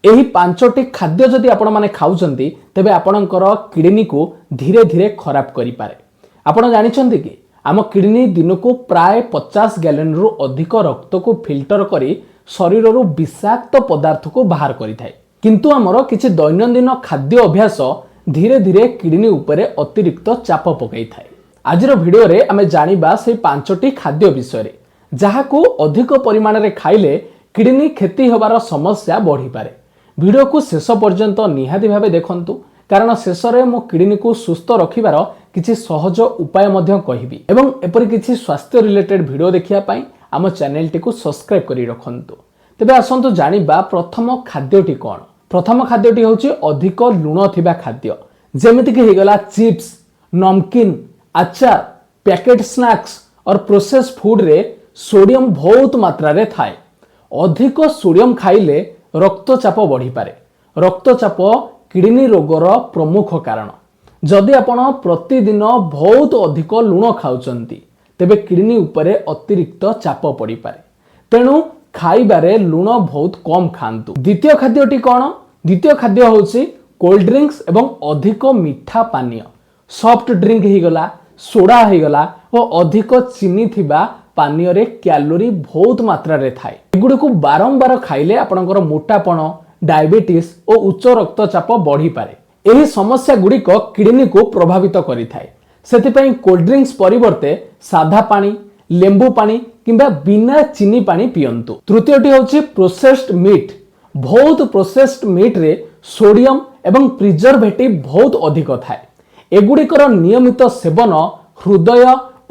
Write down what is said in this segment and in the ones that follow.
ଏହି ପାଞ୍ଚଟି ଖାଦ୍ୟ ଯଦି ଆପଣମାନେ ଖାଉଛନ୍ତି, ତେବେ ଆପଣଙ୍କର କିଡନୀକୁ ଧୀରେ ଧୀରେ ଖରାପ କରିପାରେ। ଆପଣ ଜାଣିଛନ୍ତି କି, ଆମ କିଡନୀ ଦିନକୁ ପ୍ରାୟ 50 ଗ୍ୟାଲେନରୁ ଅଧିକ ରକ୍ତକୁ ଫିଲ୍ଟର କରି ଶରୀରରୁ ବିଷାକ୍ତ ପଦାର୍ଥକୁ ବାହାର କରିଥାଏ। କିନ୍ତୁ ଆମର କିଛି ଦୈନନ୍ଦିନ ଖାଦ୍ୟ ଅଭ୍ୟାସ ଧୀରେ ଧୀରେ କିଡନୀ ଉପରେ ଅତିରିକ୍ତ ଚାପ ପକାଇଥାଏ। ଆଜିର ଭିଡ଼ିଓରେ ଆମେ ଜାଣିବା ସେଇ ପାଞ୍ଚଟି ଖାଦ୍ୟ ବିଷୟରେ, ଯାହାକୁ ଅଧିକ ପରିମାଣରେ ଖାଇଲେ କିଡନୀ କ୍ଷତି ହେବାର ସମସ୍ୟା ବଢ଼ିପାରେ। ଭିଡ଼ିଓକୁ ଶେଷ ପର୍ଯ୍ୟନ୍ତ ନିହାତି ଭାବେ ଦେଖନ୍ତୁ, କାରଣ ଶେଷରେ ମୁଁ କିଡନୀକୁ ସୁସ୍ଥ ରଖିବାର କିଛି ସହଜ ଉପାୟ ମଧ୍ୟ କହିବି। ଏବଂ ଏପରି କିଛି ସ୍ୱାସ୍ଥ୍ୟ ରିଲେଟେଡ୍ ଭିଡ଼ିଓ ଦେଖିବା ପାଇଁ ଆମ ଚ୍ୟାନେଲଟିକୁ ସବସ୍କ୍ରାଇବ୍ କରି ରଖନ୍ତୁ। ତେବେ ଆସନ୍ତୁ ଜାଣିବା ପ୍ରଥମ ଖାଦ୍ୟଟି କ'ଣ। ପ୍ରଥମ ଖାଦ୍ୟଟି ହେଉଛି ଅଧିକ ଲୁଣ ଥିବା ଖାଦ୍ୟ, ଯେମିତିକି ହେଇଗଲା ଚିପ୍ସ, ନମକିନ୍, ଆଚାର, ପ୍ୟାକେଟ୍ ସ୍ନାକ୍ସ ଅର୍ ପ୍ରୋସେସ୍ ଫୁଡରେ ସୋଡିୟମ ବହୁତ ମାତ୍ରାରେ ଥାଏ। ଅଧିକ ସୋଡିୟମ ଖାଇଲେ ରକ୍ତଚାପ ବଢ଼ିପାରେ। ରକ୍ତଚାପ କିଡନୀ ରୋଗର ପ୍ରମୁଖ କାରଣ। ଯଦି ଆପଣ ପ୍ରତିଦିନ ବହୁତ ଅଧିକ ଲୁଣ ଖାଉଛନ୍ତି, ତେବେ କିଡନୀ ଉପରେ ଅତିରିକ୍ତ ଚାପ ପଡ଼ିପାରେ। ତେଣୁ ଖାଇବାରେ ଲୁଣ ବହୁତ କମ୍ ଖାଆନ୍ତୁ। ଦ୍ୱିତୀୟ ଖାଦ୍ୟଟି କ'ଣ? ଦ୍ୱିତୀୟ ଖାଦ୍ୟ ହେଉଛି କୋଲ୍ଡ ଡ୍ରିଙ୍କସ୍ ଏବଂ ଅଧିକ ମିଠା ପାନୀୟ। ସଫ୍ଟ ଡ୍ରିଙ୍କ ହେଇଗଲା, ସୋଡା ହେଇଗଲା ଓ ଅଧିକ ଚିନି ଥିବା ପାନୀୟରେ କ୍ୟାଲୋରି ବହୁତ ମାତ୍ରାରେ ଥାଏ। ଏଗୁଡ଼ିକୁ ବାରମ୍ବାର ଖାଇଲେ ଆପଣଙ୍କର ମୋଟାପଣ, ଡାଇବେଟିସ୍ ଓ ଉଚ୍ଚ ରକ୍ତଚାପ ବଢ଼ିପାରେ। ଏହି ସମସ୍ୟା ଗୁଡ଼ିକ କିଡନୀକୁ ପ୍ରଭାବିତ କରିଥାଏ। ସେଥିପାଇଁ କୋଲ୍ଡ ଡ୍ରିଙ୍କସ୍ ପରିବର୍ତ୍ତେ ସାଧା ପାଣି, ଲେମ୍ବୁ ପାଣି କିମ୍ବା ବିନା ଚିନି ପାଣି ପିଅନ୍ତୁ। ତୃତୀୟଟି ହେଉଛି ପ୍ରୋସେସ୍ଡ ମିଟ୍। ବହୁତ ପ୍ରୋସେସ୍ଡ ମିଟ୍ରେ ସୋଡିୟମ ଏବଂ ପ୍ରିଜରଭେଟିଭ ବହୁତ ଅଧିକ ଥାଏ। ଏଗୁଡ଼ିକର ନିୟମିତ ସେବନ ହୃଦୟ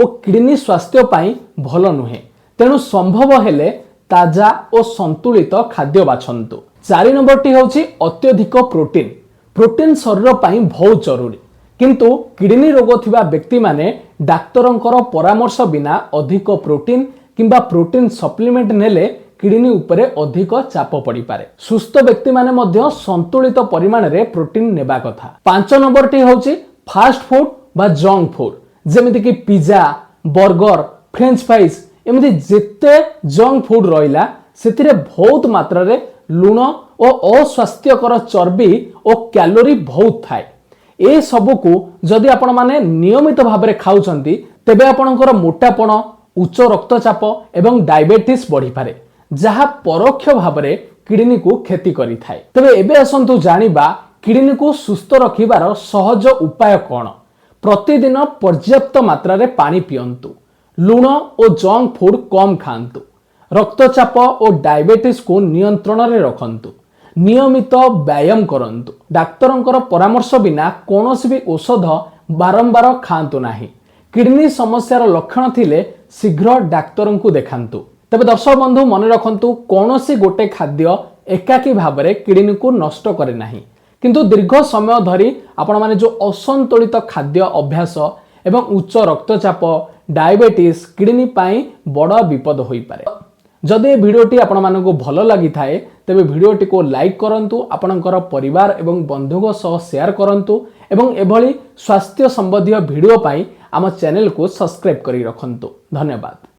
ଓ କିଡନୀ ସ୍ୱାସ୍ଥ୍ୟ ପାଇଁ ଭଲ ନୁହେଁ। ତେଣୁ ସମ୍ଭବ ହେଲେ ତାଜା ଓ ସନ୍ତୁଳିତ ଖାଦ୍ୟ ବାଛନ୍ତୁ। ଚାରି ନମ୍ବରଟି ହେଉଛି ଅତ୍ୟଧିକ ପ୍ରୋଟିନ୍। ପ୍ରୋଟିନ୍ ଶରୀର ପାଇଁ ବହୁତ ଜରୁରୀ, କିନ୍ତୁ କିଡନୀ ରୋଗ ଥିବା ବ୍ୟକ୍ତିମାନେ ଡାକ୍ତରଙ୍କର ପରାମର୍ଶ ବିନା ଅଧିକ ପ୍ରୋଟିନ୍ କିମ୍ବା ପ୍ରୋଟିନ୍ ସପ୍ଲିମେଣ୍ଟ ନେଲେ କିଡନୀ ଉପରେ ଅଧିକ ଚାପ ପଡ଼ିପାରେ। ସୁସ୍ଥ ବ୍ୟକ୍ତିମାନେ ମଧ୍ୟ ସନ୍ତୁଳିତ ପରିମାଣରେ ପ୍ରୋଟିନ୍ ନେବା କଥା। ପାଞ୍ଚ ନମ୍ବରଟି ହେଉଛି ଫାଷ୍ଟ ଫୁଡ ବା ଜଙ୍କ ଫୁଡ, ଯେମିତିକି ପିଜା, ବର୍ଗର, ଫ୍ରେଞ୍ଚ ଫ୍ରାଇଜ୍, ଏମିତି ଯେତେ ଜଙ୍କ ଫୁଡ ରହିଲା, ସେଥିରେ ବହୁତ ମାତ୍ରାରେ ଲୁଣ ଓ ଅସ୍ୱାସ୍ଥ୍ୟକର ଚର୍ବି ଓ କ୍ୟାଲୋରି ବହୁତ ଥାଏ। ଏସବୁକୁ ଯଦି ଆପଣମାନେ ନିୟମିତ ଭାବରେ ଖାଉଛନ୍ତି, ତେବେ ଆପଣଙ୍କର ମୋଟାପଣ, ଉଚ୍ଚ ରକ୍ତଚାପ ଏବଂ ଡାଇବେଟିସ୍ ବଢ଼ିପାରେ, ଯାହା ପରୋକ୍ଷ ଭାବରେ କିଡନୀକୁ କ୍ଷତି କରିଥାଏ। ତେବେ ଏବେ ଆସନ୍ତୁ ଜାଣିବା କିଡନୀକୁ ସୁସ୍ଥ ରଖିବାର ସହଜ ଉପାୟ କ'ଣ। ପ୍ରତିଦିନ ପର୍ଯ୍ୟାପ୍ତ ମାତ୍ରାରେ ପାଣି ପିଅନ୍ତୁ। ଲୁଣ ଓ ଜଙ୍କ ଫୁଡ କମ୍ ଖାଆନ୍ତୁ। ରକ୍ତଚାପ ଓ ଡାଇବେଟିସ୍କୁ ନିୟନ୍ତ୍ରଣରେ ରଖନ୍ତୁ। ନିୟମିତ ବ୍ୟାୟାମ କରନ୍ତୁ। ଡାକ୍ତରଙ୍କର ପରାମର୍ଶ ବିନା କୌଣସି ବି ଔଷଧ ବାରମ୍ବାର ଖାଆନ୍ତୁ ନାହିଁ। କିଡନୀ ସମସ୍ୟାର ଲକ୍ଷଣ ଥିଲେ ଶୀଘ୍ର ଡାକ୍ତରଙ୍କୁ ଦେଖାନ୍ତୁ। ତେବେ ଦର୍ଶକ ବନ୍ଧୁ, ମନେ ରଖନ୍ତୁ, କୌଣସି ଗୋଟେ ଖାଦ୍ୟ ଏକାକୀ ଭାବରେ କିଡନୀକୁ ନଷ୍ଟ କରେ ନାହିଁ, କିନ୍ତୁ ଦୀର୍ଘ ସମୟ ଧରି ଆପଣମାନେ ଯେଉଁ ଅସନ୍ତୁଳିତ ଖାଦ୍ୟ ଅଭ୍ୟାସ ଏବଂ ଉଚ୍ଚ ରକ୍ତଚାପ, ଡାଇବେଟିସ୍ କିଡନୀ ପାଇଁ ବଡ଼ ବିପଦ ହୋଇପାରେ। ଯଦି ଏ ଭିଡ଼ିଓଟି ଆପଣମାନଙ୍କୁ ଭଲ ଲାଗିଥାଏ, ତେବେ ଭିଡ଼ିଓଟିକୁ ଲାଇକ୍ କରନ୍ତୁ, ଆପଣଙ୍କର ପରିବାର ଏବଂ ବନ୍ଧୁଙ୍କ ସହ ସେୟାର କରନ୍ତୁ ଏବଂ ଏଭଳି ସ୍ୱାସ୍ଥ୍ୟ ସମ୍ବନ୍ଧୀୟ ଭିଡ଼ିଓ ପାଇଁ ଆମ ଚ୍ୟାନେଲକୁ ସବସ୍କ୍ରାଇବ୍ କରି ରଖନ୍ତୁ। ଧନ୍ୟବାଦ।